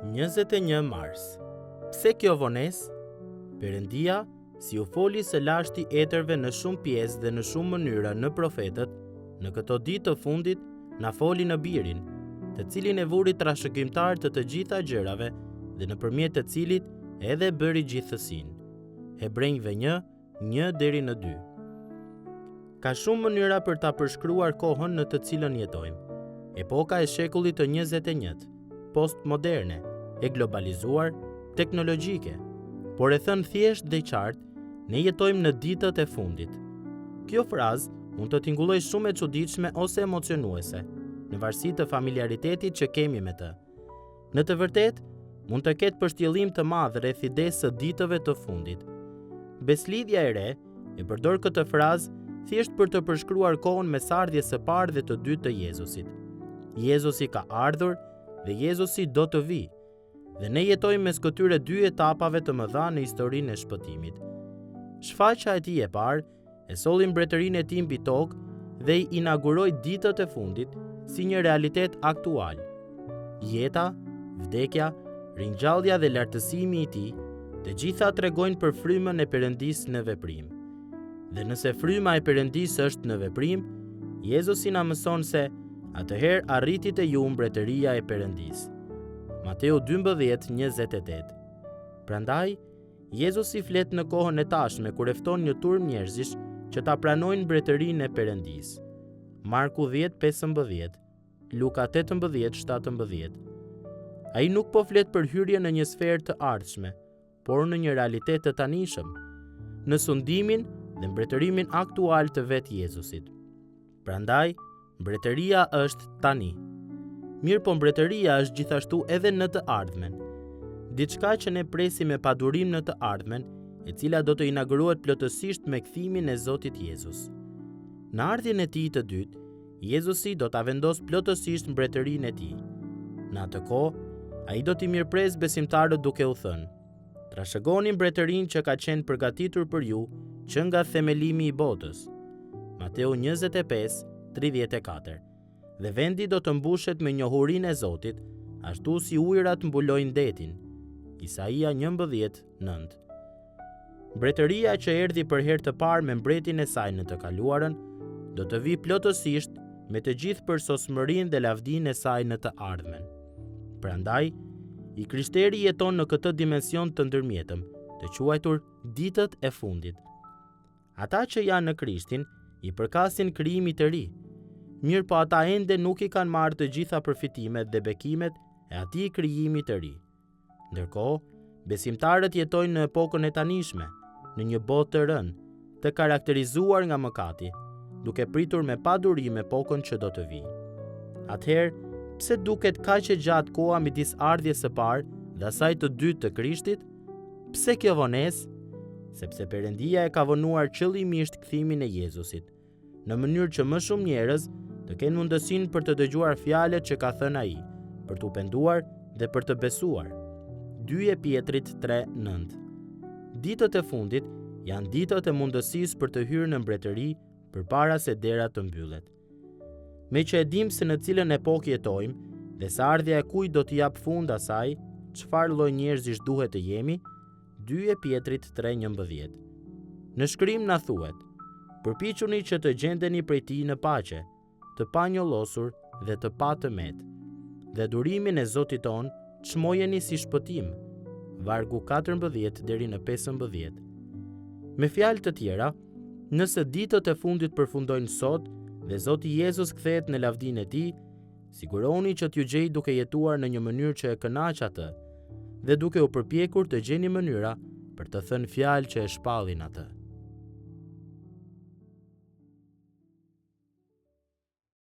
21 mars. Pse kjo vonesë? Perëndia, si u foli së lashti etërve në shumë pjesë dhe në shumë mënyra në profetët, në këto ditë të fundit na foli në Birin, të cilin e vuri trashëgimtar të të gjitha gjërave dhe nëpërmjet të cilit edhe bëri gjithësinë. Hebrenjve 1, 1 deri në 2. Ka shumë mënyra për ta përshkruar kohën në të cilën jetojmë. Epoka e shekullit të 21, postmoderne, e globalizuar, teknologjike, por e thënë thjesht dhe qartë, ne jetojmë në ditët e fundit. Kjo frazë mund të tingullojë shumë e çuditshme ose emocionuese, në varësi të familjaritetit që kemi me të. Në të vërtetë, mund të ketë pështjellim të madh rreth idesë së ditëve të fundit. Besëlidhja e re e përdor këtë frazë thjesht për të përshkruar kohën mes ardhjes së parë dhe të dytë të Jezusit. Jezusi ka ardhur dhe Jezusi do të vijë. Dhe ne jetojmë mes këtyre dy etapave të mëdha në historinë e shpëtimit. Shfaqja e tij e parë e solli mbretërinë e tij mbi tokë dhe i inauguroi ditët e fundit si një realitet aktual. Jeta, vdekja, ringjallja dhe lartësimi i tij, të gjitha tregojnë për frymën e Perëndisë në veprim. Dhe nëse fryma e Perëndisë është në veprim, Jezusi na mëson se atëherë arriti te ju mbretëria e Perëndisë. Mateu 12:28. Prandaj, Jezusi flet në kohën e tashme kur e fton një turmë njerëzish që ta pranojnë mbretërinë e Perëndisë. Marku 10:15, Luka 18:17. Ai nuk po flet për hyrjen në një sferë të ardhshme, por në një realitet të tanishëm, në sundimin dhe mbretërimin aktual të vetë Jezusit. Prandaj, mbretëria është tani. Mirëpo mbretëria është gjithashtu edhe në të ardhmen. Diçka që ne presim me padurim në të ardhmen, e cila do të inaugurohet plotësisht me kthimin e Zotit Jezus. Në ardhjen e tij të dytë, Jezusi do ta vendosë plotësisht mbretërinë e tij. Në atë kohë, ai do t'i mirëpresë besimtarët duke u thënë: Trashëgoni mbretërinë që ka qenë përgatitur për ju që nga themelimi i botës. Mateu 25, 34. Dhe vendi do të mbushet me njohurinë e Zotit, ashtu si ujërat mbulojnë detin. Isaia 11, 9. Mbretëria që erdhi për herë të parë me mbretin e saj në të kaluarën, do të vijë plotësisht me të gjithë përsosmërinë dhe lavdinë e saj në të ardhmen. Prandaj, i krishteri jeton në këtë dimension të ndërmjetëm, të quajtur ditët e fundit. Ata që janë në Krishtin i përkasin krijimit të ri. Mirëpo ata ende nuk i kanë marrë të gjitha përfitimet dhe bekimet e atij krijimi të ri. Ndërkohë, besimtarët jetojnë në epokën e tanishme, në një botë të rënë, të karakterizuar nga mëkati, duke pritur me padurim epokën që do të vijë. Atëherë, pse duket kaq e gjatë koha midis ardhjes së parë dhe asaj të dytë të Krishtit? Pse kjo vonesë? Sepse Perëndia e ka vonuar qëllimisht kthimin e Jezusit. në mënyrë që më shumë njerëz të kenë mundësinë për të dëgjuar fjalët që ka thënë ai, për t'u penduar dhe për të besuar. 2 e Pjetrit 3:9. Ditët e fundit janë ditët e mundësisë për të hyrë në mbretëri përpara se dera të mbyllet. Meqë e dimë se në cilën epokë jetojmë dhe se ardhja e kujt do t'i japë fund asaj, çfarë lloj njerëzish duhet të jemi? 2 e Pjetrit 3:11. Në shkrim na thuhet: Përpiquni që të gjendeni prej tij në paqe, të panjollosur dhe të pa të metë. Dhe durimin e Zotit tonë çmojeni si shpëtim. Vargu 14 deri në 15. Me fjalë të tjera, nëse ditët e fundit përfundojnë sot dhe Zoti Jezus kthehet në lavdinë e tij, Sigurohuni që t'ju gjejë duke jetuar në një mënyrë që e kënaq atë dhe duke u përpjekur të gjeni mënyra për të thënë fjalë që e shpallin atë.